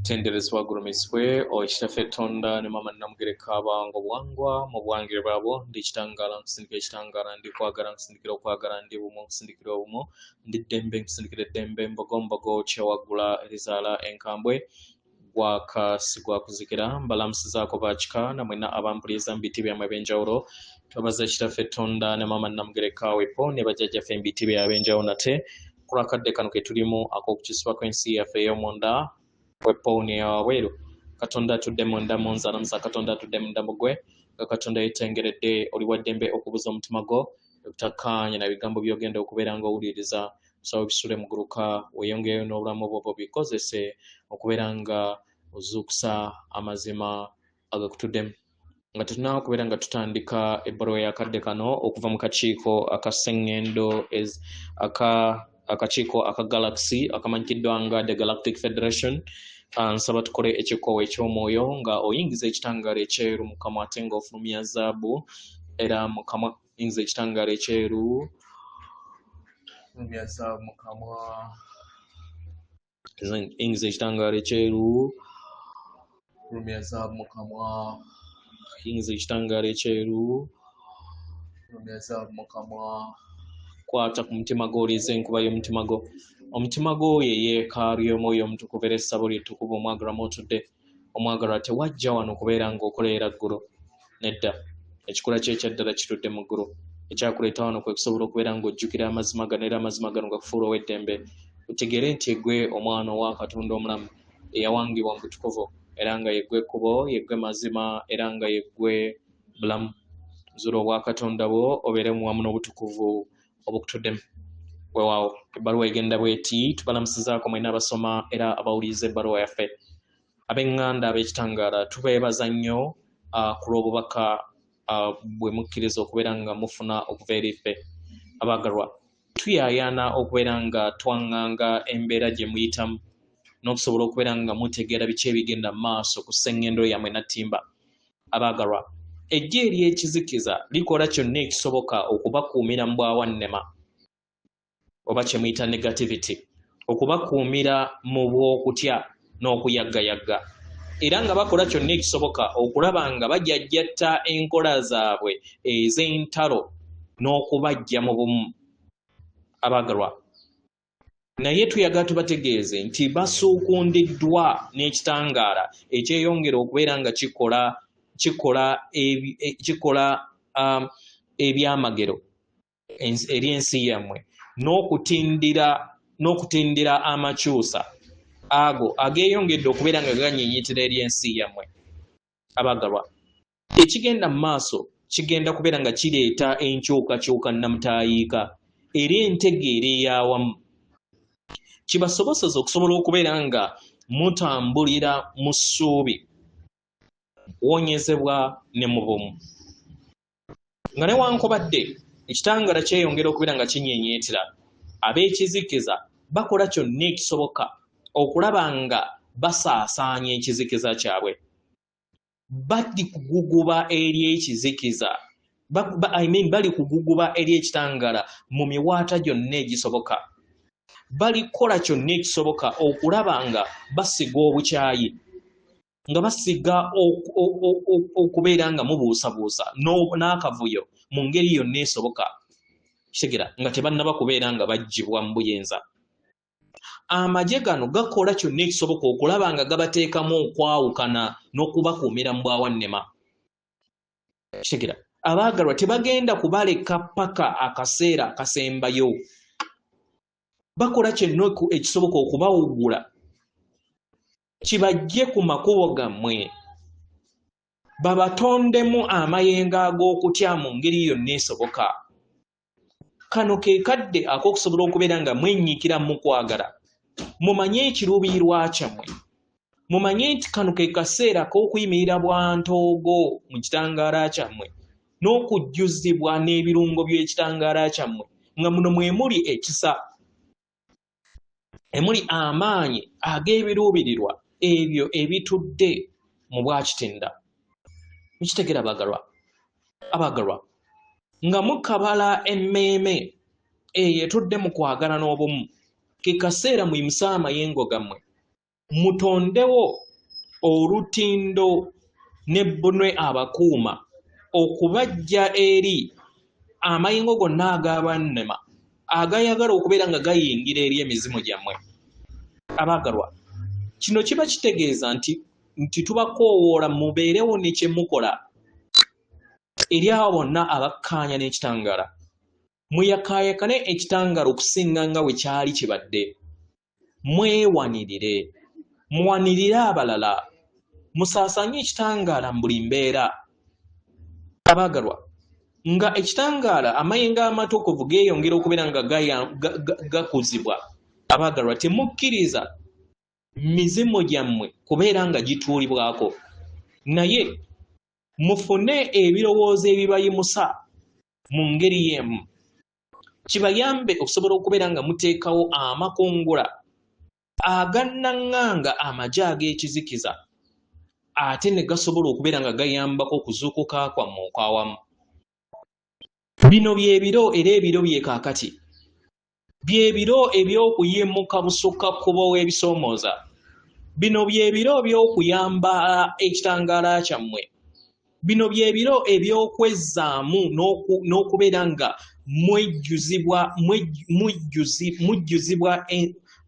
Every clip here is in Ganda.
Tenderezebwa agulumizibwe Kitaffe Tonda ne Maama Namugereka abawanga obuwangwa mu buwangire bwabwo. Ndi kitangaala nkusindikira ekitangaala, ndi kwagala nkusindikira okwagala, ndi bumu nkusindikira obumu, ndi ddembe nkusindikira eddembe, mbogo mbogo kyewaggula erizaala enkambwe, gwaka sigwakuzikira. Mbalamusizaako bakika namwenna abampuliriza mu biti byammwe ebyenjawulo. Twebaza Kitaffe Tonda ne Maama Namugereka wepo ne bajjajjaffe mu biti byabwe ebyenjawulo nate ku lwakadde kano ke tulimu ak'okukyusibwa kw'ensi yaffe ey'omunda wepo neyawabweru. Katonda atudde munda mu nze alamusa Katonda atudde munda mu ggwe, nga Katonda yeetengeredde. Oli wa ddembe okubuza omutima gwo obutakkaanya na bigambo by'ogenda okubeera ng'owuliriza. Nsaba obisule muguluka weeyongereyo n'obulamu bwo bikozese okubeera nga ozuukusa amazima agakutuddemu. Nga tetunnaba kubeera nga tutandika ebbaluwa y'akadde kano okuva mu kakiiko aka Sseŋŋendo aka akakiiko aka Galaxy akamanyikiddwa nga the Galactic Federation, nsaba tukole ekikkowe eky'omwoyo nga oyingiza ekitangaala ekyeru mu kamwa ate ng'ofulumya zaabu era mu kamwa. Yingiza ekitangaala ekyeru, fulumya zaabu mu kamwa. Yingiza ekitangaala ekyeru, fulumya zaabu mu kamwa. Yingiza ekitangaala ekyeru, fulumya zaabu mu kamwa. Kwata ku mutima gwo, oliize enkuba y'omutima gwo. Omutima gwo ye yeekaalu y'Omwoyo Omutukuvu era essabo lye ttukuvu omwagalwa mw'otudde. Omwagalwa, tewajja wano kubeera ng'okolerera ggulu. Nedda, ekikula kyo ekyaddala kitudde mu ggulu. Ekyakuleeta wano kwe kusobola okubeera ng'ojjukira amazima gano era amazima gano gakufuula ow'eddembe. Otegeere nti yeggwe omwana owa Katonda omulamu eyawangibwa mu butukuvu, era nga yeggwe kkubo, yeggwe mazima, era nga yeggwe bulamu. Zuula obwakatonda bwo obeere mu wamu n'obutukuvu obukutuddemu. Weewaawo, ebbaluwa egenda bw'eti: tubalamusizaako mwenna abasoma era abawuliriza ebbaluwa yaffe. Ab'eŋŋanda ab'ekitangaala, tubeebaza nnyo ku lw'obubaka bwe mukkiriza okubeera nga mufuna okuva eri ffe. Abaagalwa, tuyaayaana okubeera nga twaŋŋanga embeera gye muyitamu n'okusobola okubeera nga mutegeera biki ebigenda mu maaso ku sseŋŋendo yammwe nattimba. Abaagalwa, eggye ery'ekizikiza likola kyonna ekisoboka okubakuumira mu bwawannema oba kye muyita negativity, okubakuumira mu bw'okutya n'okuyaggayagga, era nga bakola kyonna ekisoboka okulaba nga bajajjatta enkola zaabwe ez'entalo n'okubaggya mu bumu. Abaagalwa, naye tuyagala tubategeeze nti basuukundiddwa n'ekitangaala ekyeyongera okubeera nga kikola kikola kikola ebyamagero eri ensi yammwe n'okutindira amakyusa ago ageeyongedde okubeera nga ganyiinyitira eri ensi yammwe. Abagalwa, ekigenda mu maaso kigenda kubeera nga kireeta enkyukakyuka nnamutaayiika era entegeera ey'awamu kibasoboseza okusobola okubeera nga mutambulira mu ssuubi, kuwonyezebwa ne mu bumu. Nga newankubadde ekitangaala kyeyongera okubeera nga kinyenyeetera, ab'ekizikiza bakola kyonna ekisoboka okulaba nga basaasaanya ekizikiza kyabwe. Bali kuguguba eri ekizikiza, I mean, bali kuguguba eri ekitangaala mu miwaata gyonna egisoboka. Balikola kyonna ekisoboka okulaba nga basiga obukyayi, nga basiga okubeera nga mubuusabuusa n'akavuyo mu ngeri yonna esoboka, kitegera nga tebannaba kubeera nga baggyibwa mu buyinza. Amagye gano gakola kyonna ekisoboka okulaba nga gabateekamu okwawukana n'okubakuumira mu bwawannema. Kitegera, abaagalwa, tebagenda kubaleka paka akaseera akasembayo. Bakola kyonna ekisoboka okubawugula kibajje ku makubo gammwe, babatondemu amayengo ag'okutya mu ngeri yonna esoboka. Kano ke kadde ak'okusobola okubeera nga mwenyiikira mu kwagala, mumanye ekiruubirirwa kyammwe, mumanye nti kano ke kaseera k'okuyimirira bwantoogo mu kitangaala kyammwe n'okujjuzibwa n'ebirungo by'ekitangaala kyammwe, nga muno mwe muli ekisa, emuli amaanyi ag'ebiruubirirwa ebyo ebitudde mu bwakitinda. Mukitegera abagalwa? Abagalwa, nga mukabala emmeeme eyo etudde mu kwagala n'obumu, ke kaseera muyimuse amayengo gammwe. Mutondewo olutindo ne bbunwe abakuuma okubaggya eri amayengo gonna ag'abannema agayagala okubeera nga gayingira eri emizimu gyammwe. Abaagalwa, kino kiba kitegeeza nti tubakoowoola mubeerewo ne kye mukola eri abo bonna abakkaanya n'ekitangaala. Muyakaayakane ekitangaala okusinga nga bwe kyali kibadde. Mwewanirire, muwanirire abalala, musaasaanye ekitangaala mu buli mbeera. Abaagalwa, nga ekitangaala amayengo amatukuvu geeyongera okubeera nga gakuzibwa, abaagalwa, temukkiriza mizimu gyammwe kubeera nga gituulibwako, naye mufune ebirowoozo ebibayimusa mu ngeri y'emu, kibayambe okusobola okubeera nga muteekawo amakungula agannaŋŋanga amagye ag'ekizikiza, ate ne gasobola okubeera nga gayambako okuzuukuka kwammwe okw'awamu. Bino bye biro era ebiro bye kaakati. Bye biro eby'okuyimuka busukka kkubo w'ebisoomooza. Bino bye biro by'okuyamba ekitangaala kyammwe. Bino bye biro eby'okwezzaamu n'okubeera nga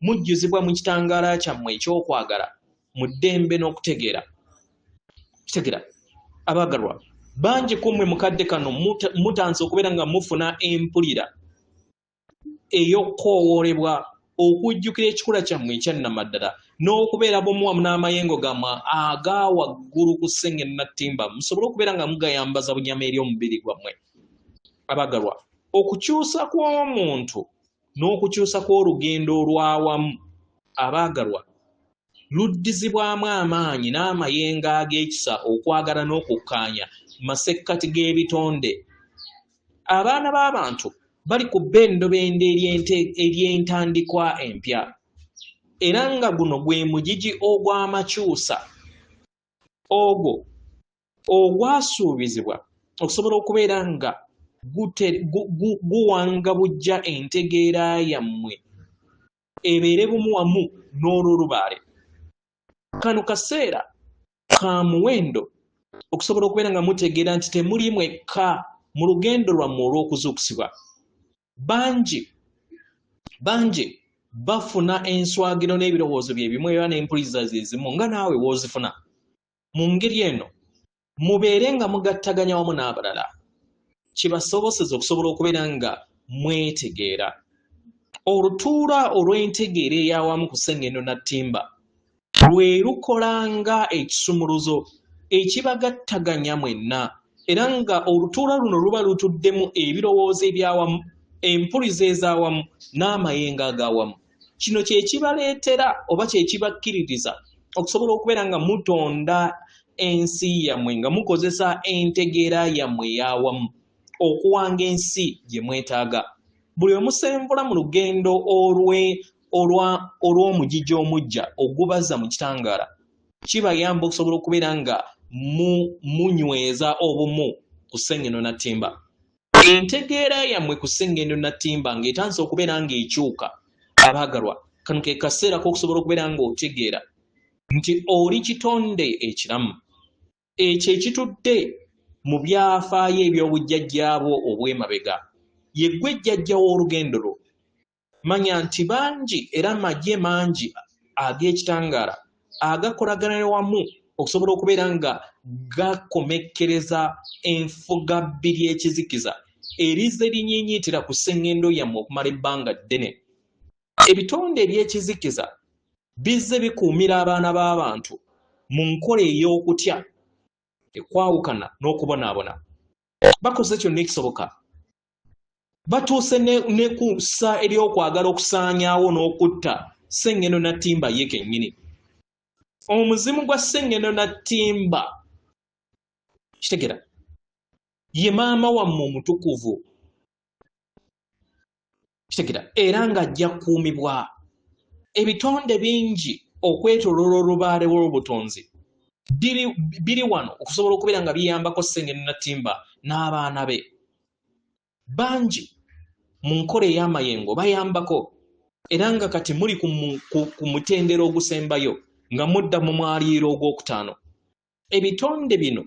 mujjuzibwa mu kitangaala kyammwe eky'okwagala, mu ddembe n'okutegeera. Kitegeera, abaagalwa, bangi ku mmwe mu kadde kano mutandise okubeera nga mufuna empulira ey'okukoowoolebwa okujjukira ekikula kyammwe ekyannamaddala n'okubeera bumu wamu n'amayengo gammwe aga waggulu ku ssengendo na ttimba, musobole okubeera nga mugayambaza bunyama eri omubiri gwammwe. Abaagalwa, okukyusa kw'omuntu n'okukyusa kw'olugendo olw'awamu, abaagalwa, luddizibwamu amaanyi n'amayengo ag'ekisa, okwagala n'okukkaanya masekkati g'ebitonde. Abaana b'abantu bali ku bbendobendo ery'entandikwa empya, era nga guno gwe mugigi ogw'amakyusa ogwo ogwasuubizibwa okusobola okubeera nga guwanga buggya entegeera yammwe ebeere bumu wamu n'olw'olubaale. Kano kaseera ka muwendo okusobola okubeera nga mutegeera nti temuli mwekka mu lugendo lwammwe olw'okuzuukusibwa. Bangi bangi bafuna enswagiro n'ebirowoozo bye bimu era n'empuliza ze zimu nga naawe w'ozifuna. Mu ngeri eno, mubeere nga mugattaganya wamu n'abalala kibasoboseze okusobola okubeera nga mwetegeera. Olutuula olw'entegeera ey'awamu ku Ssengendo Nattimba lwe lukola nga ekisumuluzo ekibagattaganya mwenna era nga olutuula luno luba lutuddemu ebirowoozo eby'awamu, empuliza ez'awamu n'amayengo ag'awamu. Kino kye kibaleetera oba kye kibakkiririza okusobola okubeera nga mutonda ensi yammwe nga mukozesa entegeera yammwe ey'awamu okuwanga ensi gye mwetaaga. Buli lwe musenvula mu lugendo olw'omugigi omuggya ogubazza mu kitangaala, kibayamba okusobola okubeera nga munyweza obumu ku Ssengendo Nattimba. Entegeera yammwe ku Ssengendo Nattimba ng'etandise okubeera ng'ekyuka, abaagalwa, kano ke kaseera k'okusobola okubeera ng'otegeera nti oli kitonde ekiramu, ekyo ekitudde mu byafaayo eby'obujjajjaabwo obw'emabega. Ye ggwe jjajja w'olugendo lwo. Manya nti bangi era magye mangi ag'ekitangaala agakolaganira wamu okusobola okubeera nga gakomekkereza enfugabbi ly'ekizikiza erizze linyiinyiitira ku ssengendo yammwe okumala ebbanga ddene. Ebitonde eby'ekizikiza bizze bikuumira abaana b'abantu mu nkola ey'okutya, ekwawukana n'okubonaabona. Bakoze kyonna ekisoboka Batuuse ne ku ssa ery'okwagala okusaanyaawo n'okutta Ssengendo Nattimba ye kennyini. Omuzimu gwa Ssengendo Nattimba, kitegera, ye maama wammwe omutukuvu, kitegera, era ng'ajja kukuumibwa. Ebitonde bingi okwetooloola olubaale lw'obutonzi biri wano okusobola okubeera nga biyambako Ssengendo Nattimba n'abaana be. Bangi mu nkola ey'amayengo bayambako era nga kati muli ku mutendera ogusembayo. Nga mudda mu mwaliiro ogwokutaano, ebitonde bino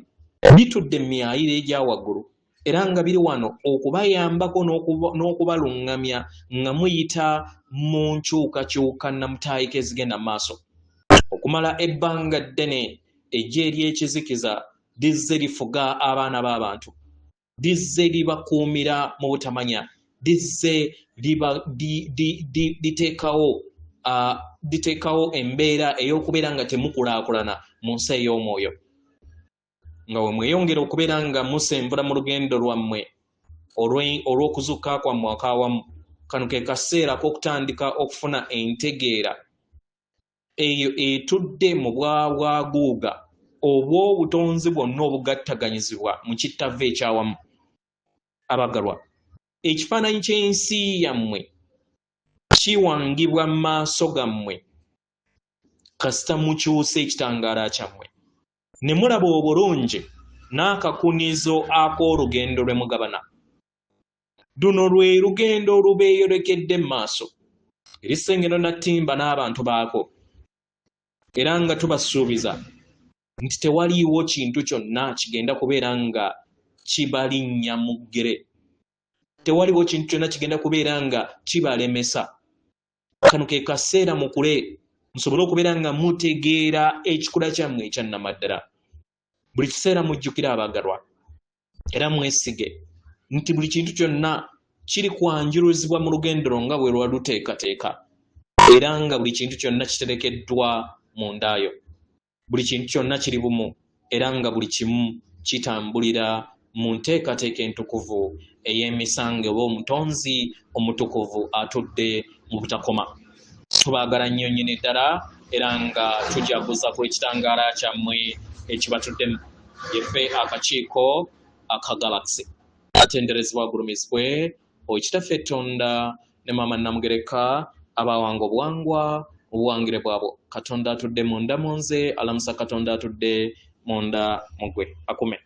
bitudde mu myayiro egya waggulu era nga biri wano okubayambako n'okubaluŋŋamya nga muyita mu nkyukakyuka nnamutaayika ezigenda mu maaso. Okumala ebbanga ddene eggye ery'ekizikiza lizze lifuga abaana b'abantu, lizze libakuumira mu butamanya, lizze liteekawo embeera ey'okubeera nga temukulaakulana mu nsi ey'omwoyo. Nga we mweyongera okubeera nga musembula mu lugendo lwammwe olw'okuzuukuka kwammwe ak'awamu, kano ke kaseera ak'okutandika okufuna entegeera eyo etudde mu bwabwaguuga obw'obutonzi bwonna obugattaganyizibwa mu kittavvu ekyawamu. Abagalwa, ekifaananyi ky'ensi yammwe kiwangibwa mu maaso gammwe kasita mukyusa ekitangaala kyammwe ne mulaba obulungi n'akakunizo ak'olugendo lwe mugabana. Luno lwe lugendo olubeeyolekedde mu maaso eri Ssengendo Nattimba n'abantu baako, era nga tubasuubiza nti tewaliiwo kintu kyonna kigenda kubeera nga kibalinnya mu ggere, tewaliwo kintu kyonna kigenda kubeera nga kibalemesa. Kano ke kaseera mukule musobole okubeera nga mutegeera ekikula kyammwe ekya nnamaddala. Buli kiseera mujjukire abaagalwa, era mwesige nti buli kintu kyonna kiri kwanjuluzibwa mu lugendo lwo nga bwe lwaluteekateeka, era nga buli kintu kyonna kiterekeddwa mu ndaayo. Buli kintu kyonna kiri bumu, era nga buli kimu kitambulira mu nteekateeka entukuvu ey'emisango oba Omutonzi omutukuvu atudde mu butakoma. Tubaagala nnyo nnyini ddala, era nga tujaguza ku lw'ekitangaala kyammwe ekibatuddemu. Yeffe akakiiko aka Galaxy. Atenderezebwa agulumizibwe Oyo Kitaffe Ttonda ne Maama Nnamugereka abaawanga obuwangwa mu buwangire bwabwo. Katonda atudde munda mu nze alamusa Katonda atudde munda mu ggwe. Akume.